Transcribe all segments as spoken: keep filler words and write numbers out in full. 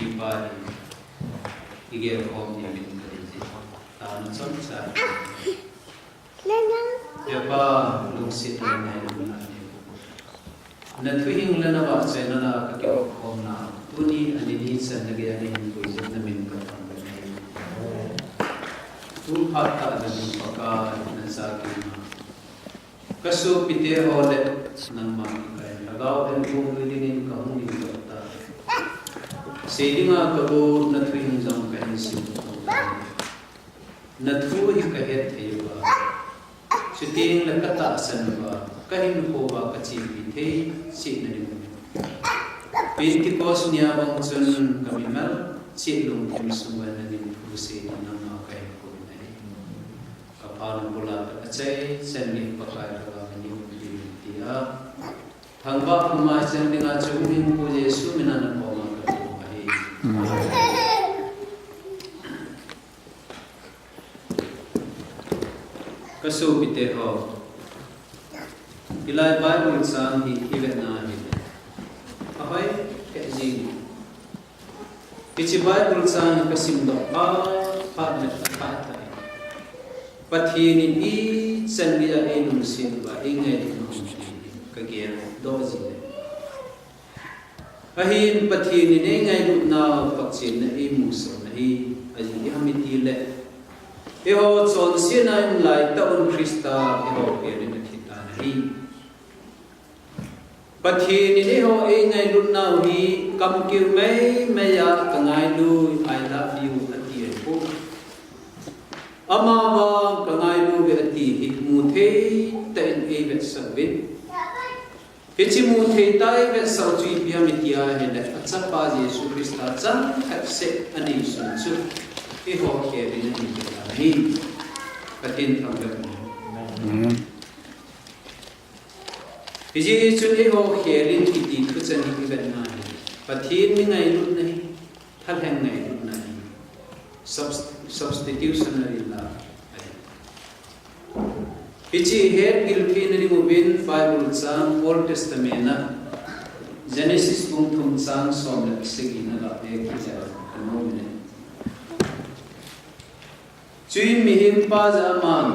Ipa hi, igel khom ni min ka ding ji. Ta na chom cha. He Pa, lungset le ngailutna nei. Na thuhing le na vahchoina la ka kihoukhomna. Tuni ani ni chan na gei a nei hin puijep na min ka thangvah e. Tu phat tah na ding Pakai na cha kima. Ka sopite ho le nangma kikah in lhagao enkol dingin ka hung ding doh tai. Sei dinga ka go na thuhing jong ka hin sim doh tai. Na thu hi ka het thei uva, chuteng le ka tahsan uva, ka hinkho uva ka chepi thei cheh na ding. Pentecost nia bang chun ka mimal cheh lungthim sunga na ding thu sei ding nangma ka hin kou in ahi. Ka pha na bula ka achai chan ding Pakai ka va ka ni um ding tia. Thangvah puma chan dinga chu hung hin Pu Jesu mina na koma ka kou ahi. Ka sopite ho, hilai Bible chang hi i vetna hi ahoi keh jing. Hiche Bible chang hi ka simdoh phat phat le phat tai. Pathen in ichan geiya eilungset uva, eingailutna um ti ka geldoh jing e. Ahin Pathen in eingailutna, photchenna eimusahna hi ajeh ipi ham itile, eiho chonsetna in laitah un Christa eiho khel in athi tan ahi. Pathen in eiho eingailutnau hi kam keu meimei a ka ngailu, I love you, ati ahipoi. Amavang ka ngailu ve ati hi mu thei tah in eivetsah uvin. Hiche mu thei tah a eivetsah u chu ipi ham iti ahile, achapa Jesu Christa changkhat seh aneisun chu eiho khel in ahi kit tan ahi. Pathen thangvah in. Amen. Hijeh chun eiho khel in kiti thucheng hi i vetna hi, Pathen mi ngailutna hi, thalheng ngailutna hi, subs-, substitutionary love ahi. Hiche het gilkei na ding uvin Bible chang Old Testament a Genesis bung thum chang som le sagi na ga ve kit le ka nom e. Chuin mihempa jah a aman,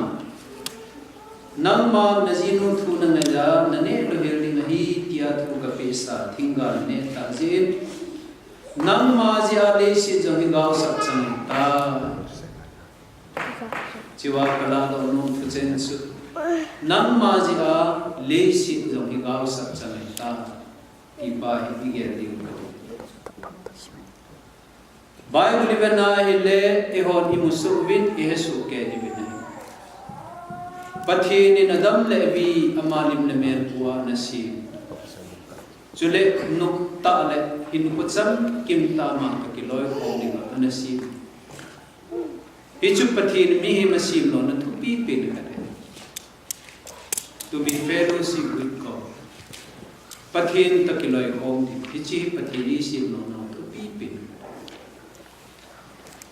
nangma najinu thu na ngaiya, na neh louhel ding ahi, tia thu ka pehsa thingga na neh tah jeh in, nangma jeh a leiset jong hi gaosap chang hen ta. Chua ka lahdoh nom thucheng chu, nangma jeh a leiset jong hi gaosap chang hen ta. Ipa hi i gel diu ka. Bible i vet na hile, eihon i musoh uvin, i hesoh kei diuvin ahi. Pathen in Adam le Evi ama lim le mel pua ana sem. Chule noptah le hinkho chamkim tah a ama toh kiloikhom dinga ana sem. Hichu Pathen in mihem asemlouna thupi pen khat ahi. To be fellowship with God. Pathen toh kiloikhom ding. Hiche hi Pathen in eisemlouna thupi pen.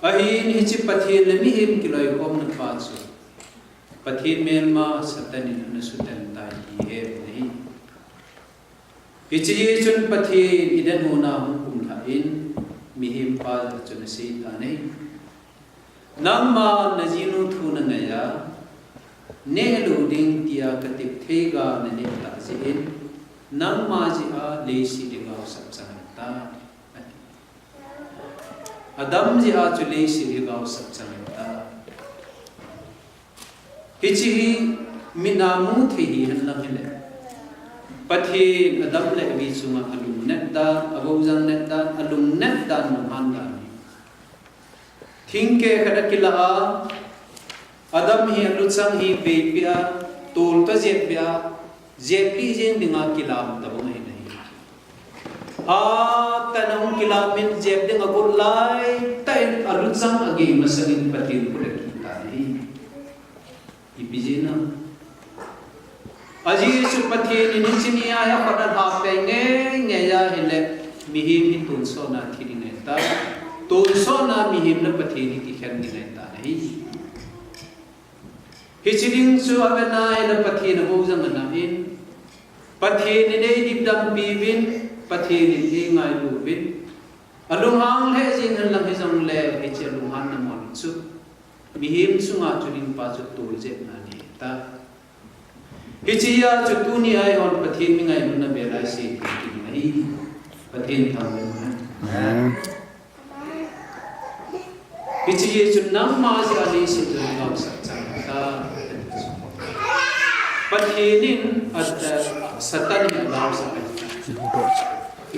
Ahin hiche Pathen le mihem kiloikhomna pa chu Pathen melma Satan in ana sutan tai ti ihet u ahi. Hiche jeh chun Pathen in Eden hon a hung kumlhah in, mihempa jah a chun asei tan ahi. Nangma najinu thu na ngaiya, neh lou ding tia ka tep theiga na neh tah jeh in, nangma jeh a leiset hi gaosap chang hen ta, ati. Adam jeh a chu leiset hi gaosap chang hen ta. Hiche hi mit a mu thei hihen lang hile, Pathen Adam le Evi chunga alungnat dan, avoujang nat dan, alungnat dan, lunghan dan hi. Thingkeh khat akilah a, Adam hi aluchang hi veipeh a, tol toh jep beh a, jeplih jeng dinga kilam tabang ahi nahi. Hatah in ahung kilam in jep ding agot laitah in aluchang agei masangin Pathen khut akit tan ahi. Ipi jeh ham? Ajeh chu Pathen in hiche nia hi akhut alhah peh ngeingei ahile, mihem hi tonsot a thi ding ahitai. Tonsot a mihem le Pathen hi kikhen ding ahitai. Hiche ding chu avet na ahile Pathen avoujang ana in, Pathen in eidipdampi uvin, Pathen in eingailu uvin, Alunghang lheh jeng henlang hijongle, hiche alunghanna mol chu mihem chunga chu dingpa chu toljetna nei ta. Hichea chu tunia eihon Pathen mi ngailutna bel a isei kit u ahi. Pathen thangvah in. Amen. Hiche jeh chun nangma jeh a leiset chun gaosah chan ta. Pathen in a, a, Satan in agaosah ahi.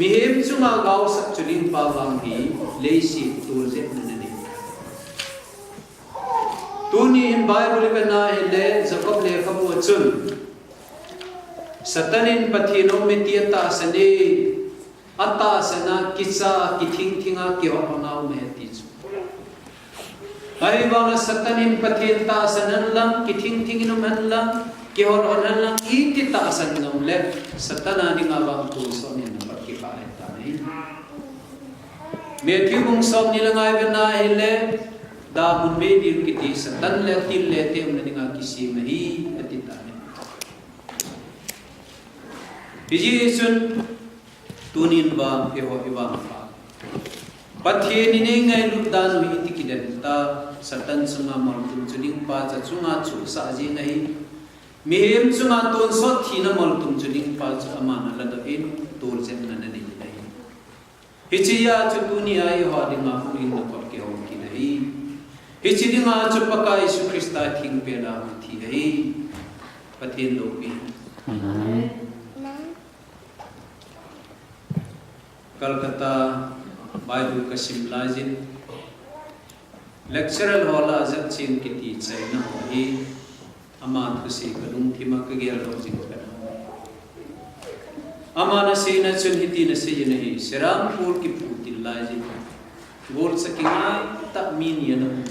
Mihem chunga gaosah chu dingpa vang hi leiset toljetna nei. Tuni hin Bible i vet na hile Jacob lekhabu a chun Satan in Pathen aume ti atahsan e, atahsan a kicha, kithing thing a, kihot hot a um e ti chu. Ahivang a Satan in Pathen tahsan henlang, kithing thing in um henlang, kihot hot henlang, iti tahsan jongle Satan a dinga vang tonsot in napat kikah ahi tai. Matthew bung somni le nga i vet na hile, damun vei ding kiti Satan le atil le te umna dinga kisem ahi, ati tai. Hijeh chun tunin vang eiho i vangpha Pathen in eingailut dan u hi iti kidel ta, Satan chunga moltum chu dingpa chu achunga chulsah jeng ahi. Mihem chunga tonsot thina moltum chu dingpa chu aman aladoh in toljetna anei ahi. Hichea chu tunia eiho dinga hung hinna kot kihong kit ahi. Hiche dinga chu Pakai Jesu Christa thingpel a hung thi ahi. Pathen loupi. Amen. Calcutta Bible kasim laijin, lecturer ho lah a Jakching kiti chaina ho hi, ama thusei kalungthim a kagel doh jing khat. Aman aseina chun hitin asei in ahi, Serampore kipu til laijin, golcha kingaitah mi ni ana um.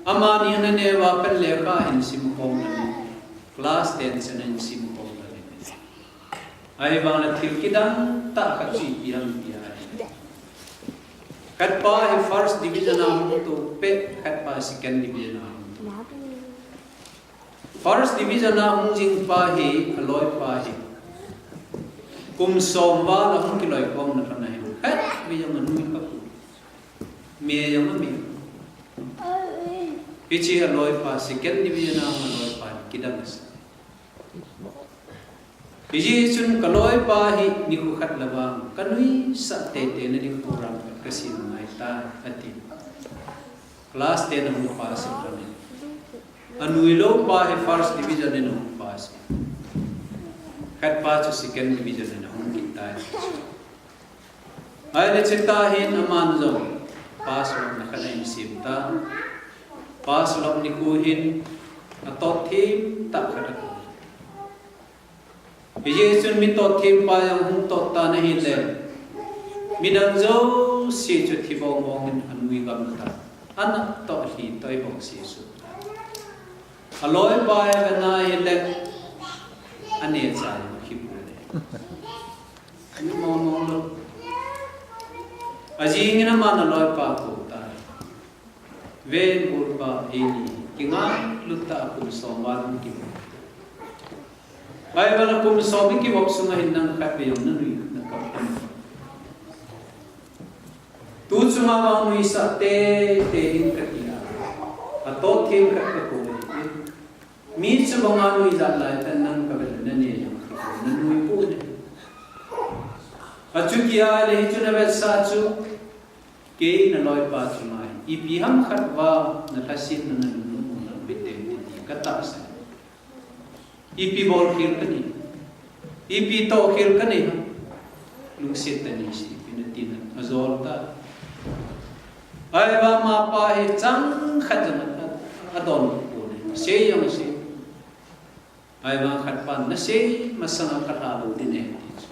Amani ana neo a pat lekha ahin simkhom lou in, class ten chan ahin simkhom lou in. Ahivang le thil kidang tah khat chu ipi ham tia ahile, khatpa hi first division a hung toh peh, khatpa second division a hung toh. First division a hung jing pa hi, aloipa hi kum som val a hung kiloikhomna lhon ahin, khatvei jong anui khapoi. Me jong ame. Hiche aloipa, second division a hung aloipa hi kidang asa. Hijeh chun kaloipa hi nikho khat la vang kanuisah teitei na ding program khat kasem ngai tai, ati. Class ten a hung pass in lhon in, anui lou pa hi first division in ahung pass in, khatpa chu second division in ahung kit tai. Ahile chutah hin aman jong pass lopna khat ahin sem ta. Pass lop nikho hin atot them tah khat akou. Hijeh chun mi tot them pa jong hung tot tan ahile, midang jouse chu thi bong bong in anui gam ta. Ana toh lhi toh bong se su. Aloipa avet na hile, aneocha jong akhipoi. Ani mong mong lou. Ajing in aman aloipa akou tai. Ven golpa, eini kingailut tah a kum som val hung kivop. Ahivang a kum som ikivop sunga hin nang khatvei jong nanui nakap em? Tu chunga vang nuisah teitei ding kati a, atot them khat kakou ahi. Mi chu banga nuijat lai tah nang kavet le nane jong nanui poi. Achuti ahile hichu navetsah chu, kei naloipa chunga hi ipi ham khat uva nalhasetna nanunnom u nabit ding ti katahsan. Ipi bolkhel kanei, ipi tohkhel kanei ham? Lungset tah nei sei uvin, atin ajol tai. Ahivang mapa hi chang khat jong adon pon, sei jong asei. Ahivang khatpan, nasei masanga kalha lou ding ahi, ati chu.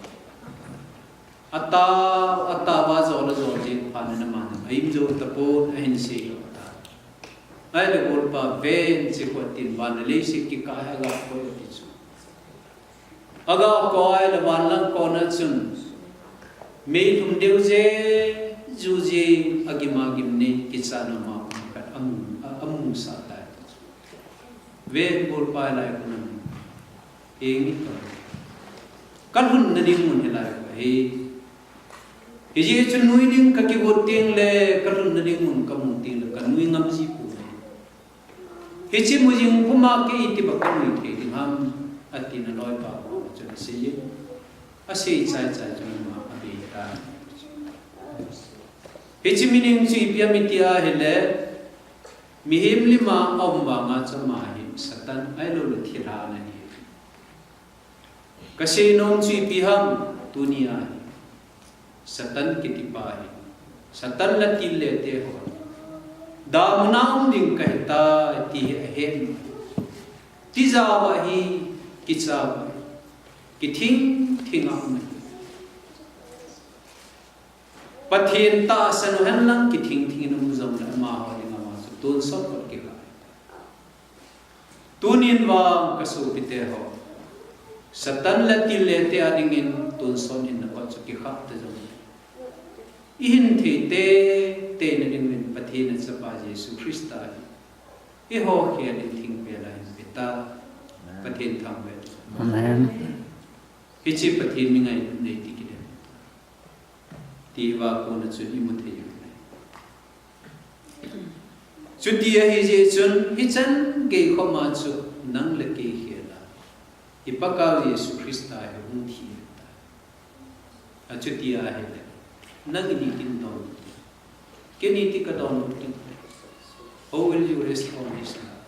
Atao, atao a jol ajol jeng phat in aman aim jou tapon, ahin seilou tai. Ahile golpa ven, chekhu atin, van le leiset kikah hi agakoi ati chu. Agakoi ahile van lang kona chun meilhum deu jeng, ju jeng, agim agim nei, kichatna ma um khat amu, a, amusah tai. Ven golpa, hilai khu nang, henge, kalhunna ding mun hilai khu ahi. Hijeh chun nui ding kakigot tengle, kalhunna ding mun kamu tengle, kanui ngam ji poi. Hiche mu jing puma kei iti ba kanui thei ding ham, atin aloipa koma chun aseiyin. Asei chaichai chun ama abeitan. Hiche meaning chu ipi ham iti ahile, mihem lima aum vanga chu ama hi Satan ahilouleh thilha ana hi. Kasei nom chu ipi ham, tunia hi Satan kitipa hi, Satan le atil le teho, damun a um ding kahitai ti hi ahet. Tijat a hi, kicha a hi, kithing thing a um ahi. Pathen tahsan u henlang kithing thing in um jongle amaho dinga chu tonsot kot kikha. Tunin vang kasopite ho, Satan le atil le te adingin tonsot hinna kot chu kikha ta jongle, ihin thei teitei na dingin Pathen in Achapa Jesu Christa hi eiho khel in thingpel a ahin peta. Pathen thangvah. Amen. Hiche Pathen mi ngailutna iti kidem ti va kona chun imu thei u ahi. Chuti ahijeh chun hichan gei khoma chu nang le kei khel a i Pakaiu Jesu Christa hi hung thi ahitai. Achuti ahile, nang iti kin don, ken iti kadon u ding. How will you respond this love?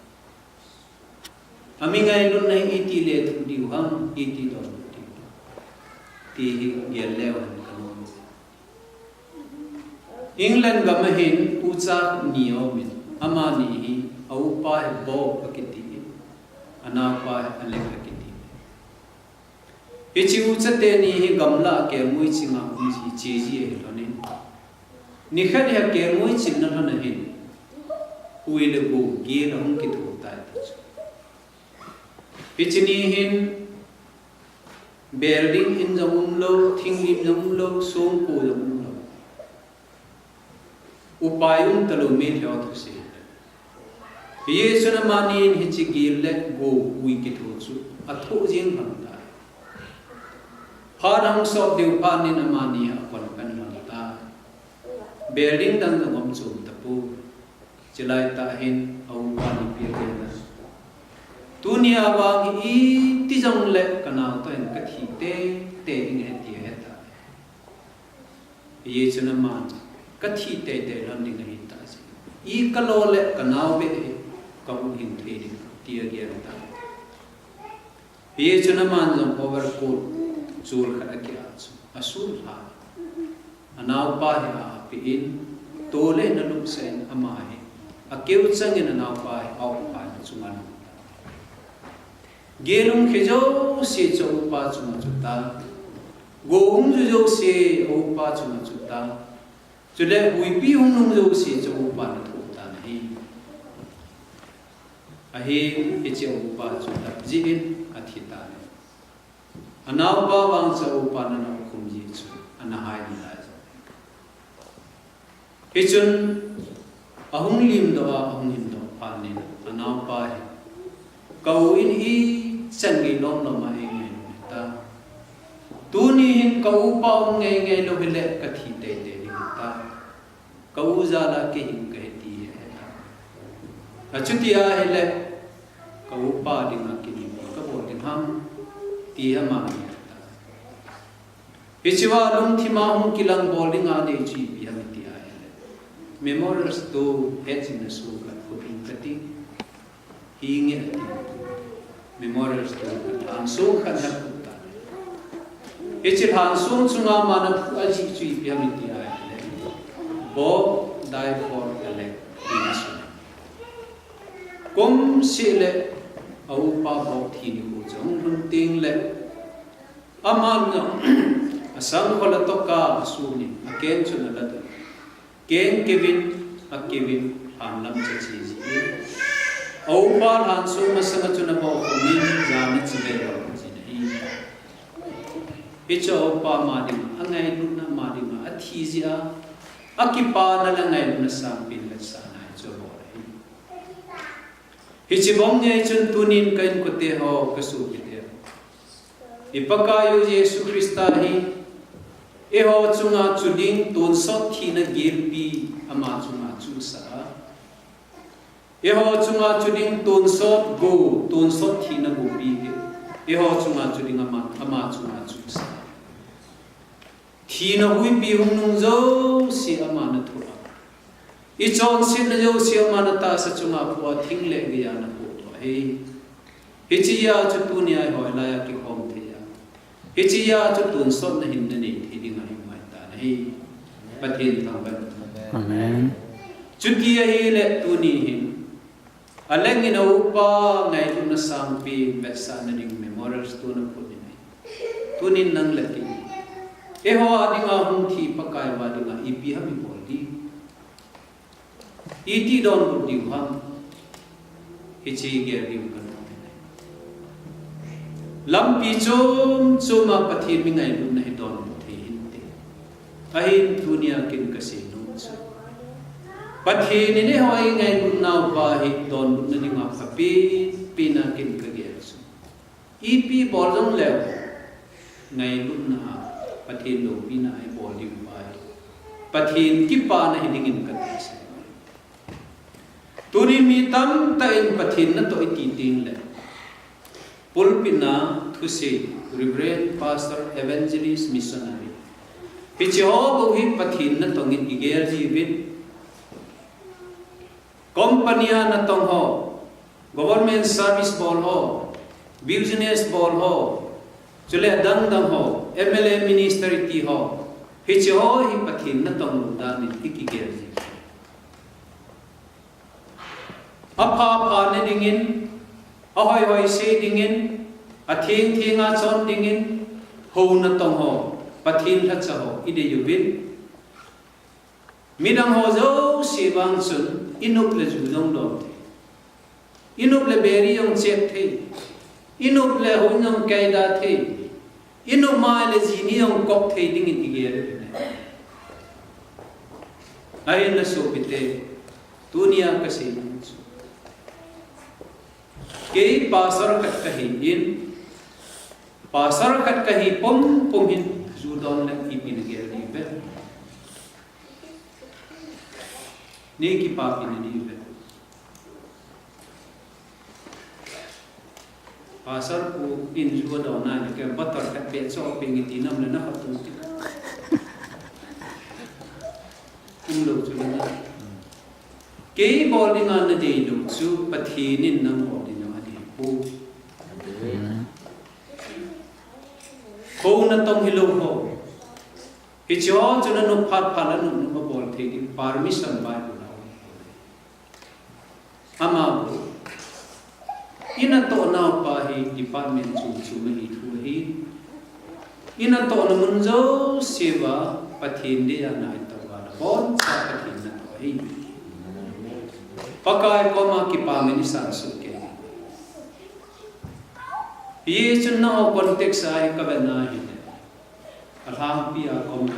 Ami ngailutna hi iti lethuh diu ham, iti donbut diu ham, ti hi gel leu hen kanom. England gam a hin ucha ni aumin, amani hi, a upa hi Bob akiti in, anaopa hi Alec akiti in. Hiche ucha teni hi gamlah a kelngoi chinga um ji, che ji ahi lhonin, nikhat hi akelngoi chinna lhon a hin, ui le go gel ahung kitho tai ti chu. Hiche ni hin building in jong umlou, thinglim jong umlou, songko jong umlou. Upai um talou, meithal thusei. Hijeh chun amanin hiche gel le go ui kitho chu athoh jing lhon tai. Phat ahung sot deu phat in amani akon pen lhon tai. Building dang jong um chom tapoi. Chulai tah hin a upa in ipi agel a, tunia vang hi iti jongle kanao toh hin kathi teitei ding ahi ti ahetai. Hijeh chun aman kathi teitei lhon ding ahitai. I kalo le kanao beh hi kahung hing thei ding ti agel tai. Hijeh chun aman jong overcoat chul khat akiah chu asul lha. Anaopa hi ahapeh in, tol le hin alupsah in ama hi akeu changin anaopa hi a upa chunga alut tai. Gel hung khe jouse chu a upa chunga achu tai. Go hung ju jouse a upa chunga achu tai. Chule huipi hung nung jouse chu a upan athoh tan ahi. Ahin hiche a upa chu dap jeh in athi tan ahi. Anaopa vang chu a upan ana khum jeh chun ana hai nalai jong. Hichun ahung limdoh a, ahung hindoh phat in anaopa hi, ka u in ichan gei lomlom a eingailu ahitai. Tuni hin ka upa um ngeingei lou hile kathi teitei ding ahitai. Ka u jal a kei hing kahi ti ahitai. Achuti ahile ka upa dinga kin ipi kabol ding ham ti aman ahitai. Hichea lungthim a hung kilang bol dinga nei chu ipi ham iti ahile, Memorial Stone hetjingna sung khat phut in kati. Hinge ati. Memorial Stone khat, lhansong khat ana phut tan. Hiche lhansong chunga aman aphut ajeh chu ipi ham iti ahile, Bob died for Alec tina chu. Kumseh le a upa Bob thi nikho chu ahung lhun tengle, aman jong asangkhol atoh a asun in akeng chun alat un, keng keuvin, akeuvin, lhan lam chu ache jin, a upa lhansong masanga chun abohkhum in, jan a chibai lou jin ahi. Hichu a upa ama dinga angailutna, ama dinga athi jeh a akipana le angailutna sangpen le sahna hi chu abol ahi. Hiche bang ngei chun tunin ka inkote ho, ka sopite ho, i Pakaiyu Jesu Christa hi Eiho chunga chu ding tonsot thina gelpi ama chunga chu sa a. Eiho chunga chu ding tonsot go, tonsot thina gopi hi. Eiho chunga chu ding ama, ama chunga chu sa a. Thina huipi hung nung jouse ama na thoh a. I chonsetna jouse ama na tahsa chunga pua thing le geiya na pua tua hi. Hichea chu tunia eiho lai a kikhom thei a. Hichea chu tonsotna hin na nei thei ding ahi mai ta na hi. Pathen thangvah. Amen. Chuti ahile tuni hin. Aleng in a upa ngailutna sangpi vetsahna ding memorial stone a put in ahi. Tunin nang le kei. Eiho a dinga hung thi Pakai uva dinga ipi ham i bol ding. Iti donbut diu ham. Hiche gel diu ka nom in ahi. Lampi chom chom a Pathen mi ngailutna hi donbut thei hinte. Ahin tunia kin ka sei nom chu. Pathen in eiho i ngailutna uva hi donbutna dinga phapen pen a kin ka gel chu. Ipi bol jong leu, ngailutna a, Pathen loupina a i bol diu pa hi. Pathen kipana hi dingin ka tahsan. Tuni mi tamtah in Pathen natoh i ti teng le. Pulpit na thusei, Reverend, Pastor, Evangelist, Missionary. Hiche ho bou hi Pathen natong in i gel jiuvin. Company a natong ho, government service bol ho, business bol ho, chule adang dang ho, M L A minister i ti ho, hiche ho hi Pathen natong lou dan in i kigel ji. Apha pha ne dingin, ahoi hoi sei dingin, atheng theng a chon dingin, hou natong ho, Pathen lhacha ho, i dei uvin. Midang ho jouse vang chun, i nop le ju jong dom thei. I nop le beri jong chep thei. I nop le hou jong kaida thei. I nop mai le ji ni jong kop thei dingin i gel uvin ahi. Ahin na sopite, tunia ka sei nom chu. Kei pastor khat ka hi in, pastor khat ka hi pum pum hin ju don le ipi na gel diu ve. Nei kipapi na diu ve. Pastor pu in ju don na le ke pastor khat pe cho pe ngi ti nam le na khat tu ti. Um lou chu le na. Kei bol dinga na dei lou chu Pathen in nang bol dinga a dei poi. Hou natong hilou ho. Hiche ho chu na nop phat phat la nop nop a bol thei ding permission Bible a um. Ama bou. I natoh nau pa hi department chom chom a hi thu ahi. I natoh na mun jouse uva Pathen dei a na itoh uva na boncha Pathen natoh ahi. Pakai koma kipah in i sansuh kei. Hichun nangho context a hi ka vet na hile. Alhangpi a kom